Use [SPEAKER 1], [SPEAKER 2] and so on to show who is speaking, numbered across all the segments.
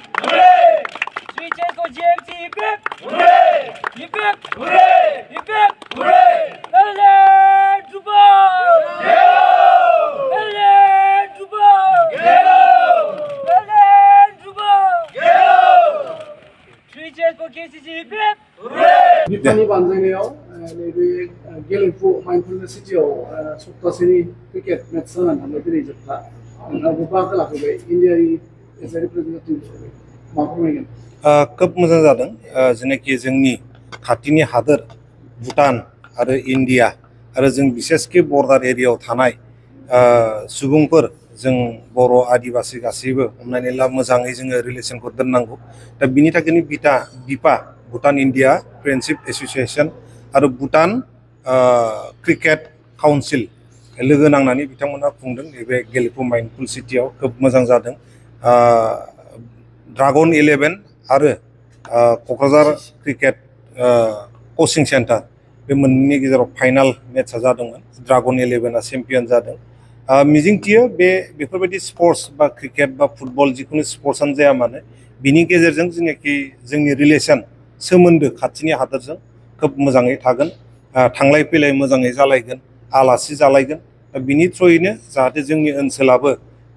[SPEAKER 1] Hooray! Three cheers for GMT. Hip hip. Hooray! Hip hip. Hooray! Hip hip. Hooray! Ellen Dubai! Ellen Dubai! Ellen Dubai! Three cheers for KCC. Hip hip. Hooray!
[SPEAKER 2] बिफानि बानजायनायाव नैबे Gelephu mindfulness सिटियाव सप्तासेनि cricket match जानानै थांबाय दिनै जोबथा नोंथाङाबो बाहागो लाफैबाय इन्डियानि as a representative हिसाबै मा फोरमायगोन?
[SPEAKER 3] खोब मोजां जादों जेनाखि जोंनि खाथिनि हादोर भुटान आरो इन्डिया आरो जों बिसेसकि बर्डार एरियायाव थानाय सुबुंफोर जों बर' आदिबासि गासैबो हमनानै ला मोजाङै जोङो रिलेसनखौ दोननांगौ दा बिनि थाखायनो बिपा भुटान इन्डिया फ्रेन्डशिप एस'सिएशन आरो भुटान क्रिकेट काउन्सिल लोगो नांनानै बिथांमोना खुंदों नैबे गेलेफु माइन्डफुल सिटियाव खोब मोजां जादों ड्रागन 11 आरो क'क्राझार क्रिकेट कचिं सेन्टार बे मोननैनि गेजेराव फाइनाल मेचआ जादोंमोन ड्रागन 11आ चेम्पियन जादों मिजिंथियो बेफोरबायदि स्पर्ट्स बा क्रिकेट बा फुटबल जिखुनु स्पर्ट्सआनो जाया मानो बिनि गेजेरजों जेनाखि जोंनि रिलेसन सोमोन्दो खाथिनि हादोरजों खोब मोजाङै थागोन थांलाय फैलाय मोजाङै जालायगोन आलासि जालायगोन दा बिनि थ्रुयैनो जाहाथे जोंनि ओनसोलाबो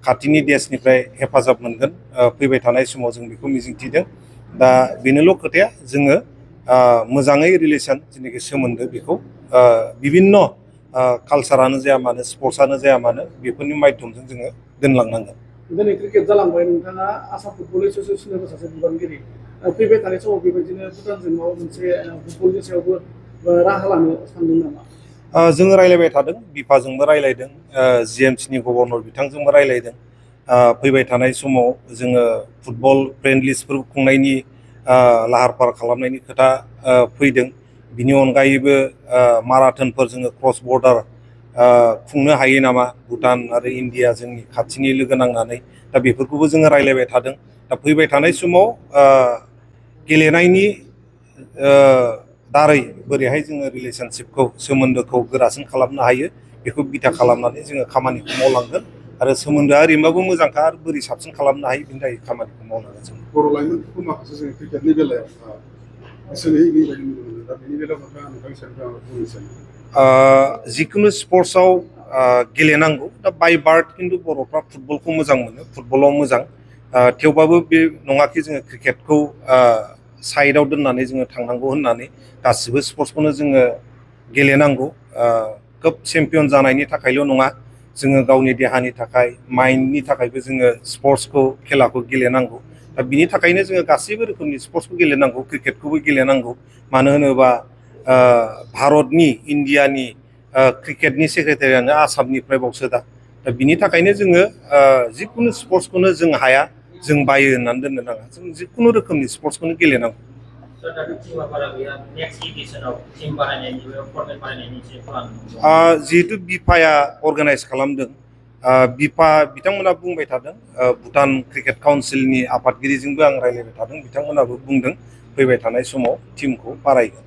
[SPEAKER 3] खाथिनि देशनिफ्राय हेफाजाब मोनगोन फैबाय थानाय समाव जों बेखौ मिजिंथिदों दा बेनोल' खोथाया जोङो मोजाङै रिलेसन जेनाखि सोमोन्दो बेखौ बिभिन्न कालसारानो जाया मानो स्पर्ट्सआनो जाया मानो बेफोरनि माध्यमजों जोङो दोनलांनांगोन
[SPEAKER 2] दिनै क्रिकेट जालांबाय नोंथाङा आसाम फुटबल एस'सिएशननिबो सासे बिबानगिरि फैबाय थानाय समाव बेबायदिनो भुटानजों माबा मोनसे फुटबलनि सायावबो राहा लानो सानदों नामा?
[SPEAKER 3] जोङो रायलायबाय थादों बिफाजोंबो रायलायदों जिएमसिनि गभर्नर बिथांजोंबो रायलायदों फैबाय थानाय समाव जोङो फुटबल फ्रेन्डलिसफोर खुंनायनि लाहार फाहार खालामनायनि खोथा फैदों बिनि अनगायैबो माराथनफोर जोङो क्रस बर्डार खुंनो हायो नामा भुटान आरो इन्डिया जोंनि खाथिनि लोगो नांनानै दा बेफोरखौबो जोङो रायलायबाय थादों दा फैबाय थानाय समाव गेलेनायनि दारै बोरैहाय जोङो रिलेसनशिपखौ सोमोन्दोखौ गोरासिन खालामनो हायो बेखौ बिथा खालामनानै जोङो खामानिखौ मावलांगोन आरो सोमोन्दोआ ओरैनोबाबो मोजांखा आरो बोरै साबसिन खालामनो हायो बिनि थाखाय खामानिखौ मावलांगोन जों
[SPEAKER 4] बर' लाइमोनफोरखौ माखासे जों क्रिकेटनि बेलायाव गोसो होयै बायदि नुनो मोनो दा बेनि बेलायाव नोंथांनि सायाव बुंनो सानो
[SPEAKER 3] जिखुनु स्पर्ट्सआव गेलेनांगौ दा बाय बार्थ खिन्थु बर'फ्रा फुटबलखौ मोजां मोनो फुटबलाव मोजां थेवबाबो बे नङाखि जोङो क्रिकेटखौ साइडआव दोननानै जोङो थांनांगौ होननानै गासिबो स्पर्ट्सखौनो जोङो गेलेनांगौ खोब चेम्पियन जानायनि थाखायल' नङा जोङो गावनि देहानि थाखाय माइन्डनि थाखायबो जोङो स्पर्ट्सखौ खेलाखौ गेलेनांगौ दा बिनि थाखायनो जोङो गासैबो रोखोमनि स्पर्ट्सखौ गेलेनांगौ क्रिकेटखौबो गेलेनांगौ मानो होनोबा भारतनि इन्डियानि क्रिकेटनि सेक्रेटारियानो आसामनिफ्राय बावसो दा बिनि थाखायनो जोङो जिखुनु स्पर्ट्सखौनो जों हाया जों बायो होननानै दोननो नाङा जों जिखुनु रोखोमनि स्पर्ट्सखौनो गेलेनांगौ जिहेतु बिफाया अर्गानाइज खालामदों बिफा बिथांमोना बुंबाय थादों भुटान क्रिकेट काउन्सिलनि आफादगिरिजोंबो आं रायज्लायबाय थादों बिथांमोनाबो बुंदों फैबाय थानाय समाव टिमखौ बारायगोन